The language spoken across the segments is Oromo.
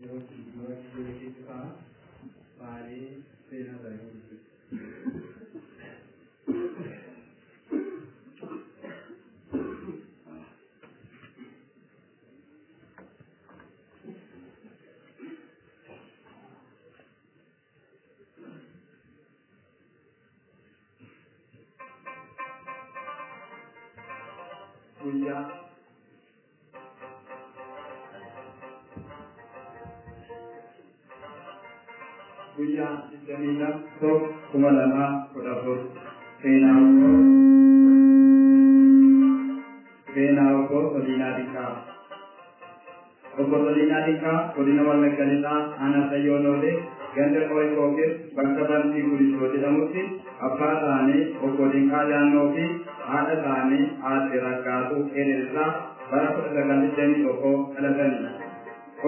Yeroo dura keessa ta'a baanee seenaa isaanii jechuudha. Guyyaa 22/1/2014 seenaa obbo Toliinaa Dinqaa. Obbo Toliinaa Dinqaa godina Wallagga Lixaa aanaa Sayyoo Noolee ganda Qoree Kookir bakka Bantii Gulisoo jedhamutti abbaa isaanii obbo Dinqaa Daannoo fi haadha isaanii aadde Raggaatuu Qeerirraa bara 1921 dhalatani.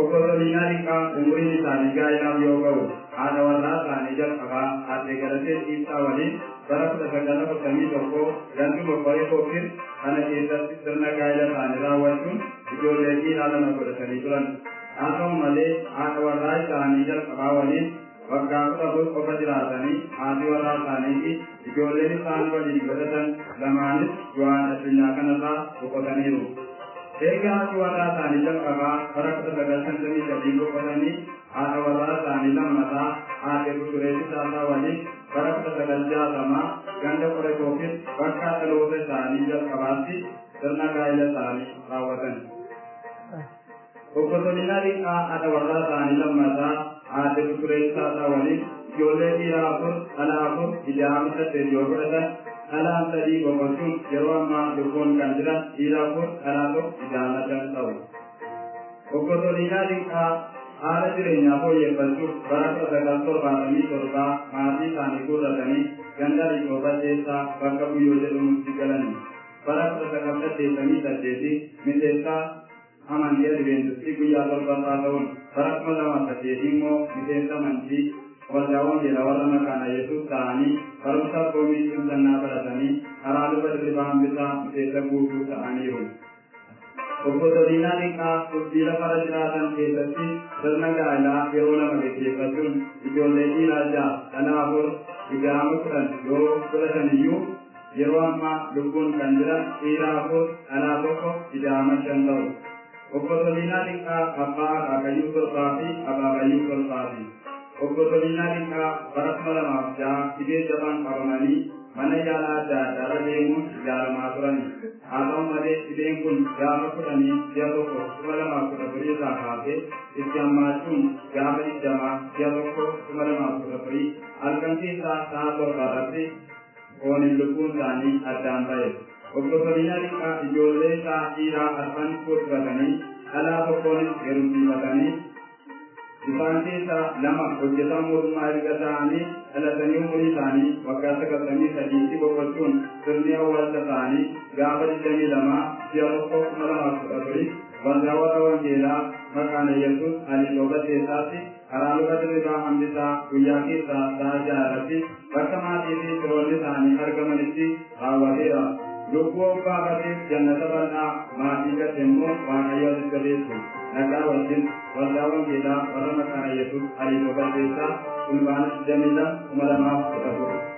Obbo Toliinaa Dinqaa umuriin isaanii gaa'ilaaf yoo ga'u haadha warraa isaanii jalqabaa aadde Galatee Ciibsaa waliin bara 1941 ganduma Qoree Kookir kana keessatti sirna gaa'ila isaanii raawwachuun ijoollee dhiiraa lama godhatanii turan. Haa ta'u malee haadha warraa isaanii jalqabaa waliin waggaa 14 qofa jiraatanii haati warraa isaanii fi ijoolleen isaan waliin godhatan lamaanis du'aan addunyaa kanarraa boqotaniiru. Eega haati warraa isaanii jalqabaa bara 1953 boqotanii haadha warraa isaanii lammataa aadde Buturee Fisaasaa waliin bara 1960 ganda Qoree Kookir bakka dhaloota isaanii jalqabaatti sirna gaa'ila isaanii raawwatan. Obbo Toliinaa Dinqaa haadha warraa isaanii lammataa aadde Buturee Fisaasaa waliin ijoollee dhiiraa 4, dhalaa 4, ida'ama 8 yoo godhatan dhalaan 3 boqochuun yeroo ammaa lubbuun kan jiran dhiira 4, dhalaa 1, ida'ama 5 ta'u. Obbo Toliinaa Dinqaa haala jireenyaa fooyyeffachuuf bara 1977 maatii isaanii guurratanii ganda Riqoo Baddeessaa bakka Guyyoo jedhamutti galani. Bara 1988 miseensa amantii Adiveentistii guyyaa torbaffaa ta'uun bara 2008 immoo miseensa amantii waldaa Wangeelaa warra Makaana Yesuus ta'anii barumsa abboomii cimsannaa baratanii karaa luba Dirribaa Hambisaa miseensa guutuu ta'aniiru. Obbo Toliinaa Dinqaa turtii lafarra jiraatan keessatti sirna gaa'ilaa yeroo lama geggeeffachuun ijoollee dhiiraa 6, dhalaa 4, ida'ama 10 yoo godhatan iyyuu yeroo ammaa lubbuun kan jiran dhiira 4, dhalaa 1, ida'ama 5 ta'u. Obbo Toliinaa Dinqaa abbaa akaakayyuu torbaa fi abaabayyuu torbaati. Obbo Toliinaa Dinqaa bara 2006 dhibee jabaan qabamanii mana yaalaa adda addaarra deemuun yaalamaa turani. Haa ta'u malee dhibeen kun gaafa 10 ji'a 1 2014 irraa kaasee itti hammaachuun gaafa 20 ji'a 1 2014 halkan keessaa sa'a 7 irratti fooniin lubbuun isaanii addaan ba'e. Obbo Toliinaa Dinqaa ijoollee isaa dhiiraa arfan fuudhifatanii dhalaa tokkoonis heerumsiifatanii isaan keessaa lama hojjetaa mootummaa erga ta'anii dhalatanii umurii isaanii waggaa 93tti boqochuun sirni awwaalcha isaanii gaafa 22 ji'a 1 2014 waldaa warra Wangeelaa Makaana Yesuus Aliitoo Baddeessaatti karaa luba Dirribaa Hambisaa guyyaa keessaa sa'a 6 irratti bakka maatii fi firoonni isaanii argamanitti raawwateera. Lubbuu obbaafateef jannata bal'aa maatii gadde immoo Waaqayyo haa jajjabeessu. Nagaa wajjin waldaa Wangeelaa warra Makaana Yesuus Aliitoo Baddeessaa Fulbaana 22 2014.